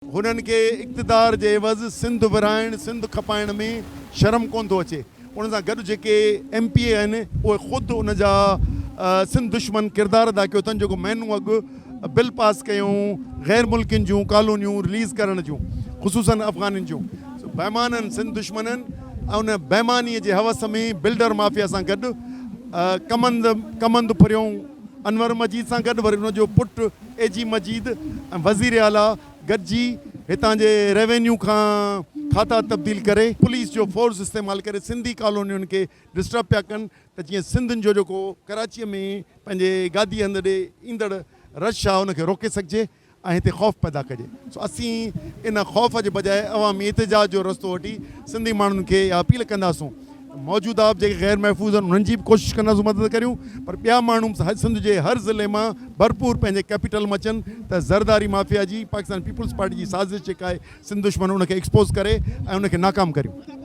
هنن کي اقتدار جي عيوض سنڌ ورهائڻ، سنڌ کپائڻ ۾ شرم ڪونه ٿو اچي. ان سان گڏ جيڪي ايم پي اي آهن اهي خود ان جا سنڌ دشمن ڪردار ادا ڪيو اٿن جيڪو مهينو اڳ بل پاس ڪيائون غير ملڪين جون ڪالونيون رليز ڪرڻ جون خصوصن افغانين جون سو بيمانن سنڌ دشمنن ان بيماني جي حوس ۾ بلڊر مافيا سان گڏ ڪمند ڪمند ڦريون انور مجيد سان گڏ وري ان جو پٽ اي جي مجيد ۽ وزير اعليٰ گڏجي هتان جي ريونيو کان کاتا تبديل ڪري پوليس جو فورس استعمال ڪري سنڌي ڪالونين کي ڊسٽرب پيا ڪن ته جيئن سنڌين جو جيڪو ڪراچيء ۾ پنهنجي گادي هنڌ ڏي ايندڙ رش آهي ان کي روڪي سگهجي ۽ هتي خوف پيدا ڪجي سو اسين ان خوف جي بجاء عوامي احتجاج جو رستو وٺي سنڌي ماڻهن کي اها اپيل ڪنداسون موجوده به جيڪي غير محفوظ آهن انهن جي به ڪوشش ڪنداسون مدد ڪريون پر ٻيا ماڻهو به سنڌ جي هر ضلعي مان ڀرپور پنهنجي ڪيپيٽل م اچن ته زرداري مافيا جي پاڪستان پيپلز پارٽي جي سازش جيڪا آهي سنڌ دشمن ان کي ايڪسپوز ڪري ۽ ان کي ناڪام ڪريون.